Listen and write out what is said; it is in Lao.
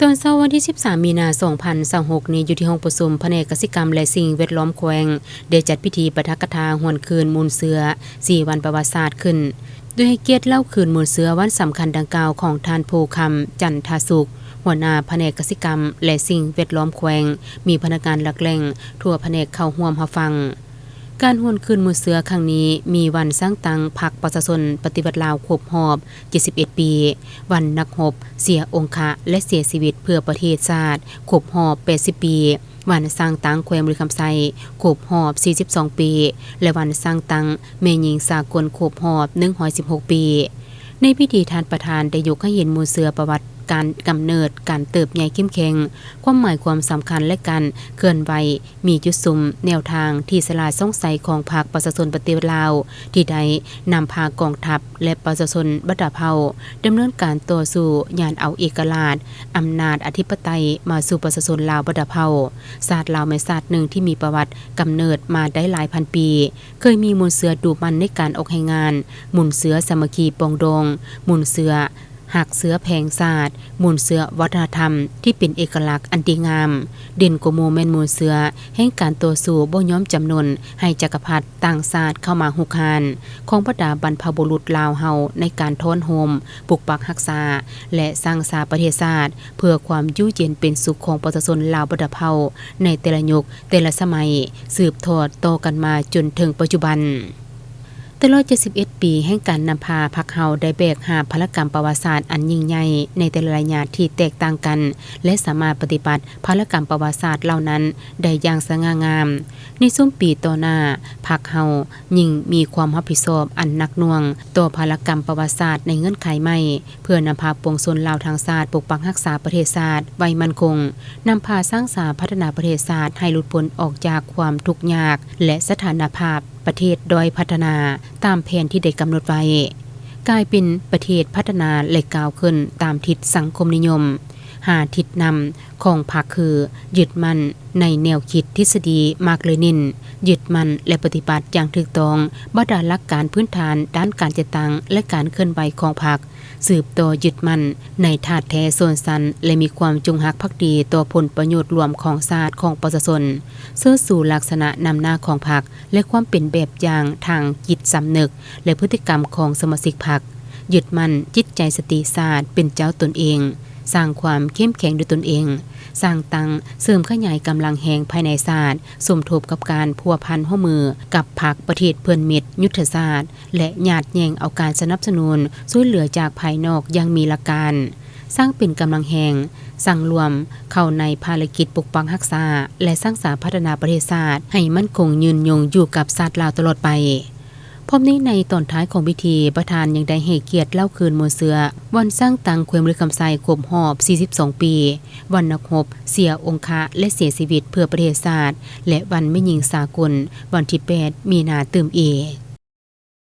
ຕອນເຊົ້າວັນທີສິບສາມ ມີນາ ສອງພັນຊາວຫົກນີ້ ຢູ່ທີ່ຫ້ອງປະຊຸມພະແນກກະສິກຳ ແລະ ສິ່ງແວດລ້ອມແຂວງ ໄດ້ຈັດພິທີປາຖະກະຖາຫວນຄືນມູນເຊື້ອ ສີ່ວັນປະຫວັດສາດຂຶ້ນ ໂດຍໃຫ້ກຽດເລົ່າຄືນມູນເຊື້ອວັນສຳຄັນດັ່ງກ່າວຂອງທ່ານ ພູຄຳ ຈັນທະສຸກ ຫົວໜ້າພະແນກກະສິກຳ ແລະ ສິ່ງແວດລ້ອມແຂວງ, ມີພະນັກງານຫຼັກແຫຼ່ງທົ່ວພະແນກເຂົ້າຮ່ວມຮັບຟັງ. ການຫວນຄືນມູນເຊື້ອຄັ້ງນີ້ ມີວັນສ້າງຕັ້ງພັກປະຊາຊົນປະຕິວັດລາວຄົບຮອບເຈັດສິບເອັດປີ, ວັນນັກຮົບເສຍອົງຄະ ແລະ ເສຍຊີວິດເພື່ອປະເທດຊາດຄົບຮອບແປດສິບປີ, ວັນສ້າງຕັ້ງແຂວງບໍລິຄຳໄຊຄົບຮອບສີ່ສິບສອງປີ ແລະ ວັນສ້າງຕັ້ງແມ່ຍິງສາກົນຄົບຮອບໜຶ່ງຮ້ອຍສິບຫົກປີ. ໃນພິທີ ທ່ານປະທານໄດ້ຍົກໃຫ້ເຫັນມູນເຊື້ອປະຫວັດການກຳເນີດ, ການເຕີບໃຫຍ່ເຂັ້ມແຂງ, ຄວາມໝາຍຄວາມສຳຄັນ ແລະ ການເຄື່ອນໄຫວ ມີຈຸດສຸມ, ແນວທາງທີ່ສະຫຼາດສ່ອງໃສຂອງພັກປະຊາຊົນປະຕິວັດລາວ ທີ່ໄດ້ນຳພາກອງທັບ ແລະ ປະຊາຊົນບັນດາເຜົ່າ ດຳເນີນການຕໍ່ສູ້ຍານເອົາເອກະລາດ, ອຳນາດອະທິປະໄຕມາສູ່ປະຊາຊົນລາວບັນດາເຜົ່າ. ຊາດລາວແມ່ນຊາດໜຶ່ງທີ່ມີປະຫວັດກຳເນີດມາໄດ້ຫຼາຍພັນປີ, ເຄີຍມີມູນເຊື້ອດຸໝັ່ນໃນການອອກແຮງງານ, ມູນເຊື້ອສາມັກຄີປອງດອງ, ມູນເຊື້ອ ຮັກເຊື້ອແພງຊາດ, ມູນເຊື້ອວັດທະນະທຳທີ່ເປັນເອກະລັກອັນດີງາມ. ເດັ່ນກວ່າໝູ່ແມ່ນມູນເຊື້ອແຫ່ງການຕໍ່ສູ້ບໍ່ຍອມຈຳນົນໃຫ້ຈັກກະພັດຕ່າງຊາດເຂົ້າມາຮຸກຮານ ຂອງບັນດາບັນພະບຸລຸດລາວເຮົາໃນການທ້ອນໂຮມ, ປົກປັກຮັກສາ ແລະ ສ້າງສາປະເທດຊາດ ເພື່ອຄວາມຢູ່ເຢັນເປັນສຸກຂອງປະຊາຊົນລາວບັນດາເຜົ່າໃນແຕ່ລະຍຸກ ແຕ່ລະສະໄໝ ສືບທອດຕໍ່ກັນມາຈົນເຖິງປັດຈຸບັນ. ຕະຫຼອດເຈັດສິບເອັດປີແຫ່ງການນຳພາ, ພັກເຮົາໄດ້ແບກຫາບພາລະກຳປະຫວັດສາດອັນຍິ່ງໃຫຍ່ໃນແຕ່ລະໄລຍະທີ່ແຕກຕ່າງກັນ ແລະ ສາມາດປະຕິບັດພາລະກຳປະຫວັດສາດເຫຼົ່ານັ້ນໄດ້ຢ່າງສະຫງ່າງາມ. ໃນຊຸມປີຕໍ່ໜ້າ, ພັກເຮົາຍິ່ງມີຄວາມຮັບຜິດຊອບອັນໜັກໜ່ວງຕໍ່ພາລະກຳປະຫວັດສາດໃນເງື່ອນໄຂໃໝ່ ເພື່ອນຳພາປວງຊົນລາວທັງຊາດປົກປັກຮັກສາປະເທດຊາດໄວ້ໝັ້ນຄົງ, ນຳພາສ້າງສາພັດທະນາປະເທດຊາດໃຫ້ຫຼຸດພົ້ນອອກຈາກຄວາມທຸກຍາກ ແລະ ສະຖານະພາບ ປະເທດດ້ອຍພັດທະນາຕາມແຜນທີ່ໄດ້ກຳນົດໄວ້, ກາຍເປັນປະເທດພັດທະນາ ແລະ ກ້າວຂຶ້ນຕາມທິດສັງຄົມນິຍົມ. ຫ້າທິດນຳຂອງພັກຄື ຍຶດໝັ້ນໃນແນວຄິດທິດສະດີມາກເລນິນ, ຍຶດໝັ້ນ ແລະ ປະຕິບັດຢ່າງຖືກຕ້ອງບັນດາຫຼັກການພື້ນຖານດ້ານການຈັດຕັ້ງ ແລະ ການເຄື່ອນໄຫວຂອງພັກ, ສືບຕໍ່ຍຶດໝັ້ນໃນທາດແທ້ຊົນຊັ້ນ ແລະ ມີຄວາມຈົງຮັກພັກດີຕໍ່ຜົນປະໂຫຍດລວມຂອງຊາດ, ຂອງປະຊາຊົນ, ເຊີດຊູລັກສະນະນຳໜ້າຂອງພັກ ແລະ ຄວາມເປັນແບບຢ່າງທາງຈິດສຳນຶກ ແລະ ພຶດຕິກຳຂອງສະມາຊິກພັກ, ຍຶດໝັ້ນຈິດໃຈສະຕິຊາດເປັນເຈົ້າຕົນເອງ, ສ້າງຄວາມເຂັ້ມແຂງດ້ວຍຕົນເອງ, ສ້າງຕັ້ງເສີມຂະຫຍາຍກຳລັງແຮງພາຍໃນຊາດ, ສົມທົບກັບການພົວພັນຮ່ວມມືກັບພັກປະເທດເພື່ອນມິດຍຸດທະສາດ ແລະ ຍາດແຍ່ງເອົາການສະໜັບສະໜູນຊ່ວຍເຫຼືອຈາກພາຍນອກຢ່າງມີຫຼັກການ, ສ້າງເປັນກຳລັງແຮງ, ສັງລວມເຂົ້າໃນພາລະກິດປົກປັກຮັກສາ ແລະ ສ້າງສາພັດທະນາປະເທດຊາດໃຫ້ໝັ້ນຄົງຍືນຍົງຢູ່ກັບຊາດລາວຕະຫຼອດໄປ. ພ້ອມນີ້ໃນຕອນທ້າຍຂອງພິທີ, ປະທານຍັງໄດ້ໃຫ້ກຽດເລົ່າຄືນມູນເຊື້ອວັນສ້າງຕັ້ງແຂວງບໍລິຄຳໄຊຄົບຮອບສີ່ສິບສອງປີ, ວັນນັກຮົບເສຍອົງຄະ ແລະ ເສຍຊີວິດເພື່ອປະເທດຊາດ ແລະ ວັນແມ່ຍິງສາກົນ ວັນທີແປດ ມີນາຕື່ມອີກ.